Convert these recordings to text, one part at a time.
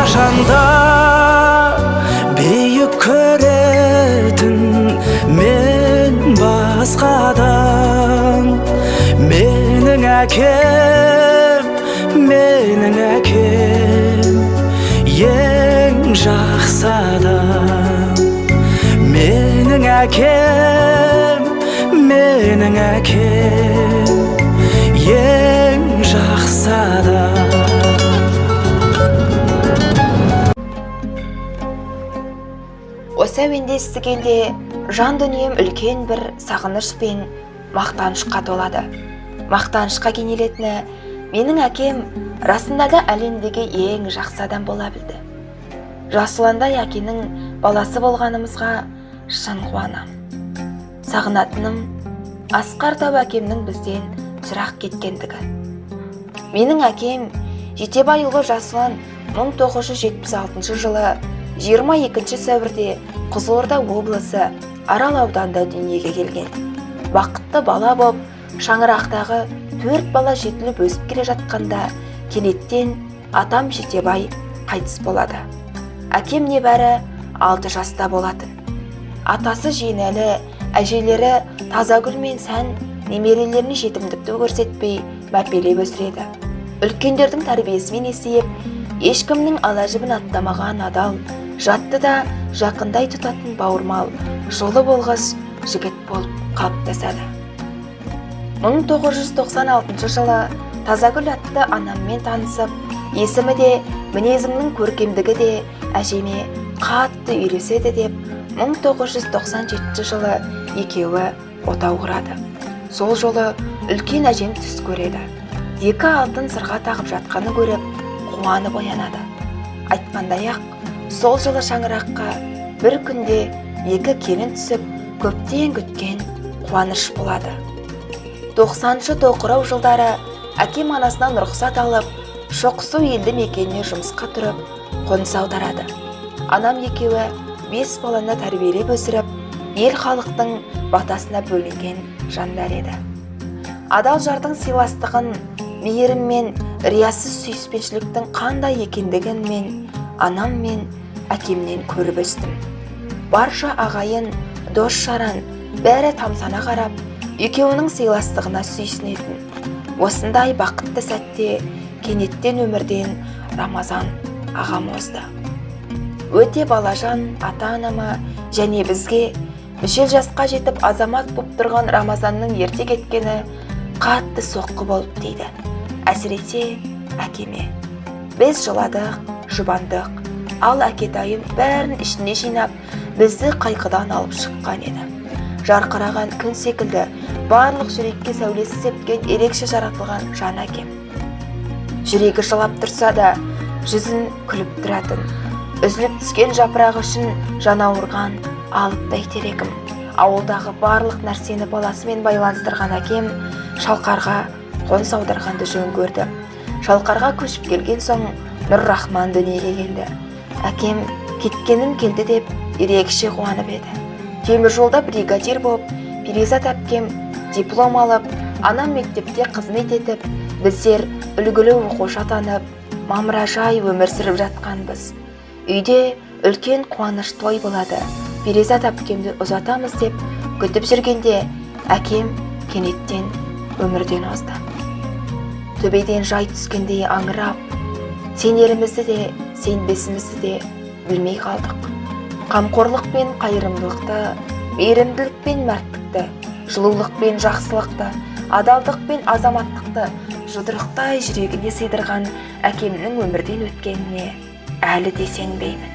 Ешқашанда биік көретін мен басқадан. Менің әкем, менің әкем ең жақсы адам. Менің әкем, менің әкем ең жақсы адам. Осы әуенді естігенде жан дүнием үлкен бір сағыныш пен мақтанышқа толады. Мақтанышқа кенелетіні, менің әкем расында да әлемдегі ең жақсы адам бола білді. Жасұландай әкенің баласы болғанымызға шын қуанам. Сағынатыным асқар тау әкемнің бізден жырақ кеткендігі. Менің әкем Жетебайұлы Жасұлан 1976 жылы 22 сәуірде Қызылорда облысы Арал ауданында дүниеге келген. Бақытты бала боп, шаңырақтағы 4 бала жетіліп өсіп келе жатқанда кенеттен атам Жетебай қайтыс болады. Әкем небәрі 6 жаста болатын. Атасы Жиенәлі, әжелері Тазагүл мен Сән немерелеріне жетімдікті көрсетпей мәпелеп өсіреді. Үлкендердің тәрбиесімен есейіп, ешкімнің ала жібін аттамаған адал, жатты да жақындай тұтатын бауырмал, жолы болғыш жігіт болып қалыптасады. 1996 жылы Тазагүл атты анаммен танысып, есімі де, мінезімнің көркемдігі де әжеме қатты үйлеседі деп 1997 жылы екеуі отау құрады. Сол жолы үлкен әжем түс көреді. Екі алтын сырға тағып жатқанын көріп, қуанып оянады. Айтқандай-ақ, сол жылы шаңыраққа бір күнде екі келін түсіп, көптен күткен қуаныш болады. 90-шы тоқырау жылдары әкем анасынан рұқсат алып, Шоқысу елді мекеніне жұмысқа тұрып, қоныс аударады. Анам екеуі 5 баланы тәрбиелеп өсіріп, ел халықтың батасына бөленген жандар еді. Адал жардың сыйластығын, мейірім мен риясыз сүйіспеншіліктің қандай екендігін мен анам мен әкемнен көріп өстім. Барша ағайын, дос жаран бәрі тамсана қарап, екеуінің сыйластығына сүйсінетін. Осындай бақытты сәтте кенеттен өмірден Рамазан ағам озды. Өте балажан ата-анама және бізге мүшел жасқа жетіп азамат боп тұрған Рамазанның ерте кеткені қатты соққы болып тиді. Әсіресе әкеме. Біз жыладық, жұбандық, ал әкетайым бәрін ішіне жинап, бізді қайғыдан алып шыққан еді. Жарқыраған күн секілді барлық жүрекке сәулесі сепкен ерекше жаратылған жан әкем. Жүрегі жылап тұрса да, жүзін күліп тұратын, үзіліп түскен жапырағы үшін жан ауырған алып бәйтерегім. Ауылдағы барлық нәрсені баласымен байланыстырған әкем Шалқарға қоныс аударғанды жөн көрді. Шалқарға көшіп келген соң Нұррахман дүниеге келді. Әкем кеткенім келді деп ерекше қуанып еді. Темір жолда бригадир болып, Перизат әпкем диплом алып, анам мектепте қызмет етіп, біздер үлгілі оқушы атанып, мамыражай өмір сүріп жатқанбыз. Үйде үлкен қуаныш той болады. Перизат әпкемді ұзатамыз деп күтіп жүргенде әкем кенеттен өмірден озды. Төбеден жай түскендей аңырап, сенерімізді де, сенбесімізді де білмей қалдық. Қамқорлық пен қайырымдылықты, мейірімділік пен мәрттікті, жылулық пен жақсылықты, адалдық пен азаматтықты жұдырықтай жүрегіне сыйдырған әкемнің өмірден өткеніне әлі де сенбеймін.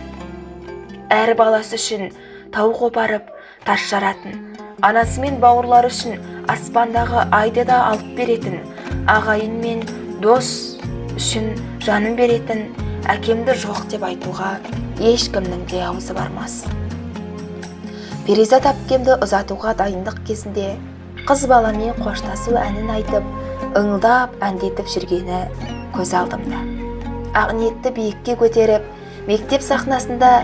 Әр баласы үшін тау қопарып, тас жаратын, анасы мен бауырлары үшін аспандағы айды да алып беретін, ағайын мен дос үшін жанын беретін әкемді жоқ деп айтуға ешкімнің де аузы бармас. Перизат әпкемді ұзатуға дайындық кезінде қыз баламен қоштасу әнін айтып, ыңылдап әндетіп жүргені көз алдымда. Ақ ниетті биікке көтеріп, мектеп сахнасында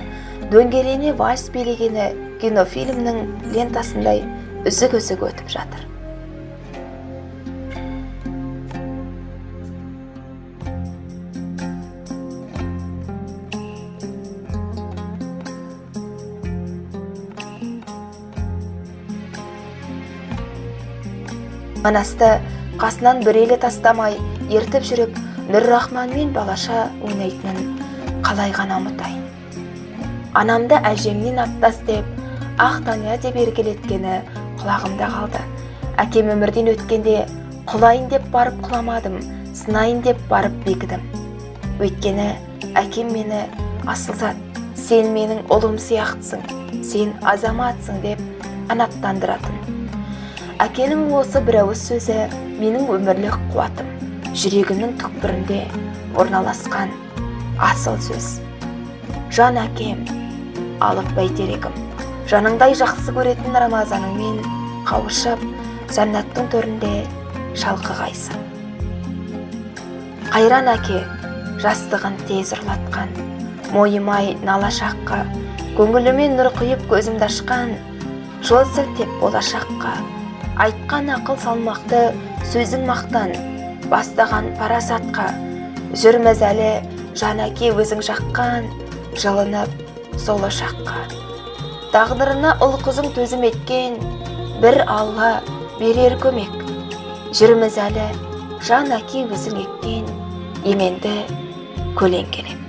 дөңгелене вальс билегені кинофильмнің лентасындай үзік-үзік өтіп жатыр. Манасты қасынан бір елі тастамай ертіп жүріп, Нұррахманмен балаша ойнайтынын қалай ғана ұмытайын. Анамды әжемнен аттас деп, ақ Тания деп еркелеткені құлағымда қалды. Әкем өмірден өткенде құлайын деп барып құламадым, сынайын деп барып бекідім. Өйткені әкем мені асылзат, сен менің ұлым сияқтысың, сен азаматсың деп қанаттандыратын. Әкенің осы бір ауыз сөзі менің өмірлік қуатым, жүрегімнің түкпірінде орналасқан асыл сөз. Жан әкем, алып бәйтерегім, жаныңдай жақсы көретін Рамазаныңмен қауышып, жәннаттың төрінде шалқығайсың. Қайран әке, жастығын тез ұрлатқан, мойымай нала шаққа, көңіліме нұр құйып көзімді ашқан, жол сілтеп болашаққа, айтқан ақыл салмақты сөзің мақтан, бастаған парасатқа, жүрміз әлі жан әке өзің жаққан, жылынып сол ошаққа. Тағдырына ұл қызың төзім еткен, бір Алла берер көмек. Жүрміз әлі жан әке өзің еккен, еменді көлеңкелеп.